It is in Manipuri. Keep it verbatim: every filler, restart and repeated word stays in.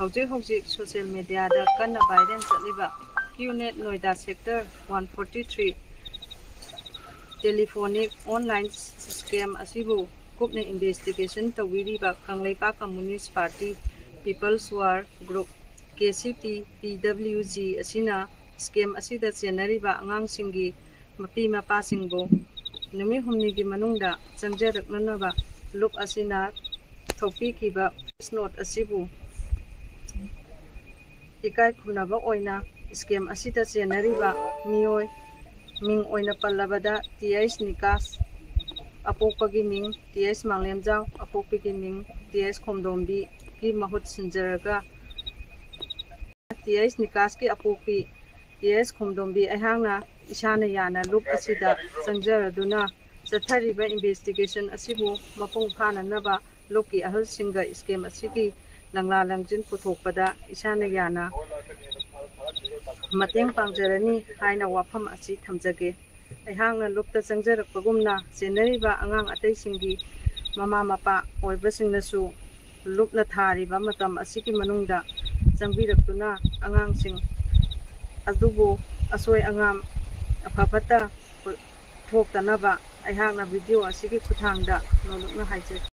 ꯍꯧꯖꯤꯛ ꯍꯧꯖꯤꯛ social media ꯗ ꯀꯟꯅ viral ꯆꯠꯂꯤꯕ QNet Noida Sector one forty three telephonic online scam ꯑꯁꯤꯕꯨ ꯀꯨꯞꯅ investigation ꯇꯧꯕꯤꯔꯤꯕ Kangleipak Communist Party People's War Group, K C P P W G ꯑꯁꯤꯅ scam ꯑꯁꯤꯗ ꯆꯦꯟꯅꯔꯤꯕ ꯑꯉꯥꯡꯁꯤꯡꯒꯤ ꯃꯄꯤ ꯃꯄꯥꯁꯤꯡꯕꯨ ꯅꯨꯃꯤꯠ ꯍꯨꯝꯅꯤꯒꯤ ꯃꯅꯨꯡꯗ ꯆꯪꯖꯔꯛꯅꯅꯕ ꯂꯨꯞ ꯑꯁꯤꯅ ꯊꯣꯛꯄꯤꯈꯤꯕ voice note ꯑꯁꯤꯕꯨ ꯏꯀꯥꯏ ꯈꯨꯝꯅꯕ ꯑꯣꯏꯅ scam ꯑꯁꯤꯗ ꯆꯦꯟꯅꯔꯤꯕ ꯃꯤꯑꯣꯏ ꯃꯤꯡ ꯑꯣꯏꯅ ꯄꯜꯂꯕꯗ T H ꯅꯤꯀꯥꯁ, ꯑꯄꯣꯛꯄꯒꯤ ꯃꯤꯡ T H ꯃꯥꯡꯂꯦꯝꯖꯥꯎ, ꯑꯄꯣꯛꯄꯤꯒꯤ ꯃꯤꯡ T H ꯈꯣꯝꯗꯣꯝꯕꯤꯒꯤ ꯃꯍꯨꯠ ꯁꯤꯟꯖꯔꯒ, T H ꯅꯤꯀꯥꯁꯀꯤ ꯑꯄꯣꯛꯄꯤ T H ꯈꯣꯝꯗꯣꯝꯕꯤ ꯑꯩꯍꯥꯛꯅ ꯏꯁꯥꯅ ꯌꯥꯅ ꯂꯨꯞ ꯑꯁꯤꯗ ꯆꯪꯖꯔꯗꯨꯅ ꯆꯠꯊꯔꯤꯕ investigation ꯑꯁꯤꯕꯨ ꯃꯄꯨꯡ ꯐꯥꯅꯅꯕ ꯂꯨꯞꯀꯤ ꯑꯍꯜꯁꯤꯡꯒ scam ꯑꯁꯤꯒꯤ ꯂꯪꯂꯥ ꯂꯪꯖꯤꯟ ꯄꯨꯊꯣꯛꯄꯗ ꯏꯁꯥꯅ ꯌꯥꯅ ꯃꯇꯦꯡ ꯄꯥꯡꯖꯔꯅꯤ ꯍꯥꯏꯅ ꯋꯥꯐꯝ ꯑꯁꯤ ꯊꯝꯖꯒꯦ꯫ ꯑꯩꯍꯥꯛꯅ ꯂꯨꯞꯇ ꯆꯪꯖꯔꯛꯄꯒꯨꯝꯅ ꯆꯦꯟꯅꯔꯤꯕ ꯑꯉꯥꯡ ꯑꯇꯩꯁꯤꯡꯒꯤ ꯃꯃꯥ ꯃꯄꯥ ꯑꯣꯏꯕꯁꯤꯡꯅꯁꯨ ꯂꯨꯞꯅ ꯊꯥꯔꯤꯕ ꯃꯇꯝ ꯑꯁꯤꯒꯤ ꯃꯅꯨꯡꯗ ꯆꯪꯕꯤꯔꯛꯇꯨꯅ ꯑꯉꯥꯡꯁꯤꯡ ꯑꯗꯨꯕꯨ ꯑꯁꯣꯏ ꯑꯉꯥꯝ ꯑꯐ ꯐꯠꯇ ꯊꯣꯛꯇꯅꯕ ꯑꯩꯍꯥꯛꯅ video ꯑꯁꯤꯒꯤ ꯈꯨꯠꯊꯥꯡꯗ ꯅꯣꯂꯨꯛꯅ ꯍꯥꯏꯖꯔꯤ꯫